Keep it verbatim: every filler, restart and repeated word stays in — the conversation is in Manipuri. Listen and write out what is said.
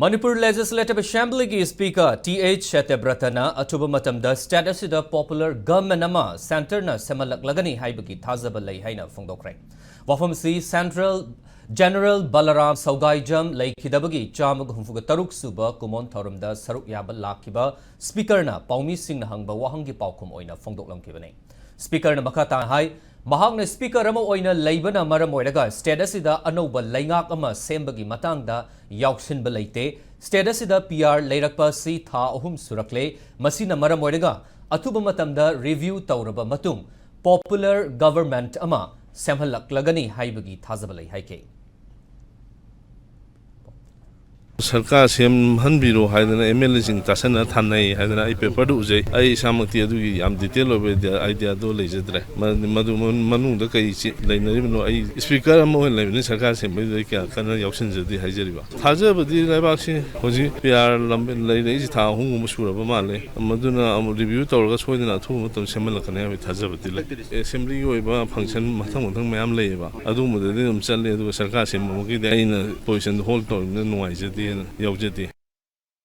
ꯃꯅꯤꯄꯨꯔ Legislative Assemblyꯒꯤ Speaker ꯇꯤ ꯑꯩꯆ ꯁꯇ꯭ꯌꯕ꯭ꯔꯇꯅ ꯑꯊꯨꯕ ꯃꯇꯝꯗ state ꯑꯁꯤꯗ popular government ꯑꯃ centreꯅ ꯁꯦꯝꯍꯜꯂꯛꯂꯒꯅꯤ ꯍꯥꯏꯕꯒꯤ ꯊꯥꯖꯕ ꯂꯩ ꯍꯥꯏꯅ ꯐꯣꯡꯗꯣꯛꯈ꯭ꯔꯦ꯫ ꯋꯥꯐꯝꯁꯤ Central General ꯕꯂꯔꯥꯝ ꯁꯧꯒꯥꯏꯖꯝ ꯂꯩꯈꯤꯗꯕꯒꯤ ꯆꯥꯝꯃꯒ ꯍꯨꯝꯐꯨꯒ ꯇꯔꯨꯛ ꯁꯨꯕ ꯀꯨꯃꯣꯟ ꯊꯧꯔꯝꯗ ꯁꯔꯨꯛ ꯌꯥꯕ ꯂꯥꯛꯈꯤꯕ Speakerꯅ ꯄꯥꯎꯃꯤꯁꯤꯡꯅ ꯍꯪꯕ ꯋꯥꯍꯪꯒꯤ ꯄꯥꯎꯈꯨꯝ ꯑꯣꯏꯅ ꯐꯣꯡꯗꯣꯛꯂꯝꯈꯤꯕꯅꯤ꯫ Speakerꯅ ꯃꯈꯥ ꯇꯥꯅ ꯍꯥꯏ, ꯃꯍꯥꯛꯅ Speaker ꯑꯃ ꯑꯣꯏꯅ ꯂꯩꯕꯅ ꯃꯔꯝ ꯑꯣꯏꯔꯒ state ꯑꯁꯤꯗ ꯑꯅꯧꯕ ꯂꯩꯉꯥꯛ ꯑꯃ ꯁꯦꯝꯕꯒꯤ ꯃꯇꯥꯡꯗ ꯌꯥꯎꯁꯤꯟꯕ ꯂꯩꯇꯦ꯫ State ꯑꯁꯤꯗ ꯄꯤ ꯑꯥꯔ ꯂꯩꯔꯛꯄ ꯑꯁꯤ ꯊꯥ ꯑꯍꯨꯝ ꯁꯨꯔꯛꯂꯦ꯫ ꯃꯁꯤꯅ ꯃꯔꯝ ꯑꯣꯏꯔꯒ ꯑꯊꯨꯕ ꯃꯇꯝꯗ review ꯇꯧꯔꯕ ꯃꯇꯨꯡ popular government ꯑꯃ ꯁꯦꯝꯍꯜꯂꯛꯂꯒꯅꯤ ꯍꯥꯏꯕꯒꯤ ꯊꯥꯖꯕ ꯂꯩ ꯍꯥꯏꯈꯤ꯫ ꯁꯔꯀꯥꯔ ꯁꯦꯝꯍꯟꯕꯤꯔꯣ ꯍꯥꯏꯗꯅ ꯑꯦꯝ ꯑꯦꯜ ꯑꯦꯁꯤꯡ ꯇꯥꯁꯟꯅ ꯊꯥꯅꯩ ꯍꯥꯏꯗꯅ ꯑꯩ paperꯗꯨ ꯎꯖꯩ꯫ ꯑꯩ ꯏꯁꯥꯃꯛꯇꯤ ꯑꯗꯨꯒꯤ ꯌꯥꯝ detail ꯑꯣꯏꯕ idea, ideaꯗꯣ ꯂꯩꯖꯗ꯭ꯔꯦ꯫ ꯃ-, ꯃꯗꯨ ꯃ-, ꯃꯅꯨꯡꯗ ꯀꯔꯤ ꯆꯤ-, ꯂꯩꯅꯔꯤꯕꯅꯣ? ꯑꯩ Speaker ꯑꯃ ꯑꯣꯏꯅ ꯂꯩꯕꯅꯤ, ꯁꯔꯀꯥꯔ ꯁꯦꯝꯕꯩꯗꯨꯗ ꯑꯩ ꯀꯌꯥ ꯀꯟꯅ ꯌꯥꯎꯁꯤꯟꯖꯗꯦ ꯍꯥꯏꯖꯔꯤꯕ꯫ ꯊꯥꯖꯕꯗꯤ ꯂꯩꯕꯥꯛꯁꯤ ꯍꯧꯖꯤꯛ ꯄꯤ ꯑꯥꯔ ꯂꯝꯕꯤ ꯂꯩꯔꯛꯏꯁꯤ ꯊꯥ ꯑꯍꯨꯝꯒꯨꯝꯕ ꯁꯨꯔꯕ ꯃꯥꯜꯂꯦ꯫ ꯃꯗꯨꯅ ꯑꯃꯨꯛ review ꯇꯧꯔꯒ ꯁꯣꯏꯗꯅ ꯑꯊꯨꯕ ꯃꯇꯝ ꯁꯦꯝꯍꯜꯂꯛꯀꯅꯤ ꯍꯥꯏꯕꯒꯤ ꯊꯥꯖꯕꯗꯤ ꯂꯩ꯫ Assemblyꯒꯤ ꯑꯣꯏꯕ function ꯃꯊꯪ ꯃꯊꯪ ꯃꯌꯥꯝ ꯂꯩꯌꯦꯕ꯫ ꯑꯗꯨꯒꯨꯝꯕꯗꯗꯤ ꯑꯗꯨꯝ ꯆꯠꯂꯦ, ꯑꯗꯨꯒ ꯁꯔꯀꯥꯔ ꯁꯦꯝꯕꯃꯛꯀꯤꯗꯤ ꯑꯩꯅ positionꯗꯨ hold ꯇꯧꯔꯤꯕꯅꯤꯅ ꯅꯨꯡꯉꯥꯏꯖꯗꯦꯅ ꯌꯥꯎꯖꯗꯦ꯫